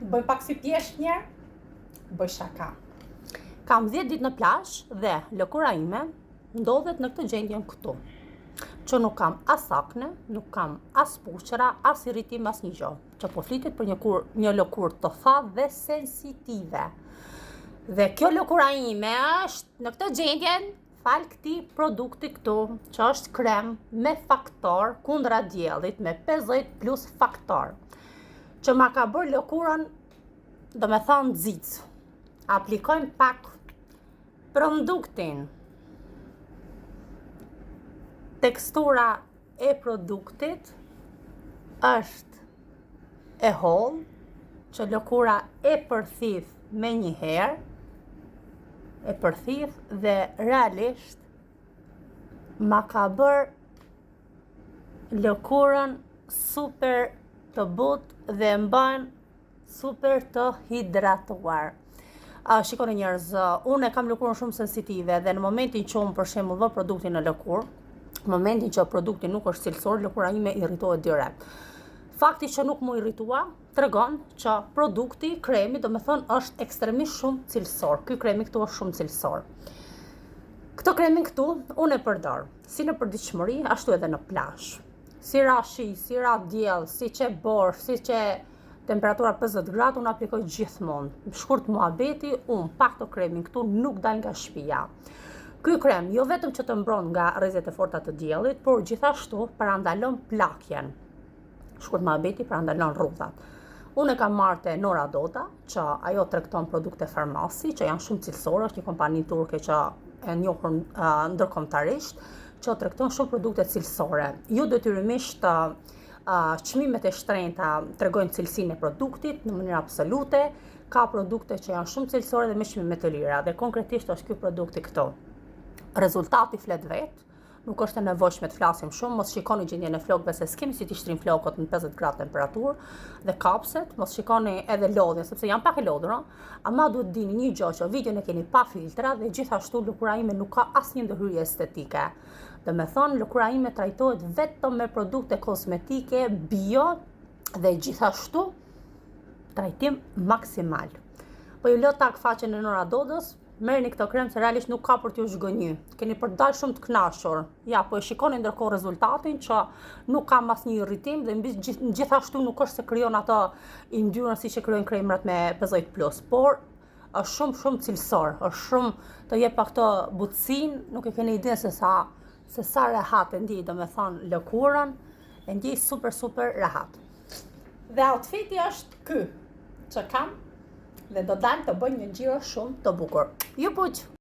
Bëj pak si pjeshkë njëherë, bëj shaka. Kam 10 ditë në plazh dhe lëkura ime ndodhet në këtë gjendjen këtu. Që nuk kam as akne, nuk kam as puçra, as irritim, as një gjë. Që po flitet për një, kur, një lëkurë të thatë dhe sensitive. Dhe kjo lëkura ime është në këtë gjendjen falë këtij produkti këtu, që është krem me faktor kundra diellit me 50 plus faktor, që ma ka bërë lëkurën, domethënë xixë. Aplikojmë pak produktin. Tekstura e produktit është e hollë, që lëkura e përthith menjëherë, e përthith dhe realisht ma ka bërë lëkurën super të butë dhe e mban super të hidratuar. Uh, shikoni njerëz, uh, unë e kam lëkurën shumë sensitive dhe në momentin që unë për shembull vë produktin në lëkurë, në momentin që produkti nuk është cilësor, lëkura ime irritohet direkt. Fakti që nuk m'u irritua, tregon që produkti, kremi, domethënë është ekstremisht shumë cilësor. Ky kremi këtu është shumë cilësor. Këtë kremin këtu unë e përdor, si në përditshmëri, ashtu edhe në plazh. Si ra shi, si ra diell, si qe borë, si qe temperatura 50 gradë, unë aplikoj gjithmonë. Shkurt muhabeti, unë pa këtë kremin këtu nuk dal nga shtëpia. Ky krem jo vetëm që të mbron nga rrezet e forta të diellit, por gjithashtu parandalon plakjen. Shkurt muhabeti parandalon rrudhat. Unë e kam marrë te Nora Doda, që ajo tregton produkte farmasi, që janë shumë cilësore, është një kompani turke që e njohur uh, ndërkombëtarisht, që tregton shumë produkte cilësore. Jo detyrimisht uh, çmimet e shtrenjta tregojnë cilësinë e produktit në mënyrë absolute, ka produkte që janë shumë cilësore dhe me çmime të lira dhe konkretisht është ky produkti këtu. Rezultati flet vetë, nuk është e nevojshme të flasim shumë, mos shikoni gjendjen e flokëve se s'kemi si t'i shtrim flokët në 50 gradë temperaturë dhe kapset, mos shikoni edhe lodhjen sepse jam pak e lodhur, ama duhet dini një gjë që videon e keni pa filtra dhe gjithashtu lëkura ime nuk ka asnjë ndërhyrje estetike. Domethënë, lëkura ime trajtohet vetëm me produkte kozmetike, bio dhe gjithashtu trajtim maksimal. Po ju lë tag faqen e Nora Dodës, merrni këtë krem se realisht nuk ka për t'ju zhgënjy. Keni për të dalë shumë të kënaqur. Ja, po e shikoni ndërkohë rezultatin që nuk kam asnjë irritim dhe mbi gjithashtu nuk është se krijon atë yndyrën siç e krijojnë kremrat me 50 plus, por është shumë shumë cilësor, është shumë të jep pak të butësinë, nuk e keni idenë se sa se sa rehat e ndjej, domethënë lëkurën, e ndjej super super rehat. Dhe outfiti është ky që kam dhe do dal të bëj një xhiro shumë të bukur. Ju puq!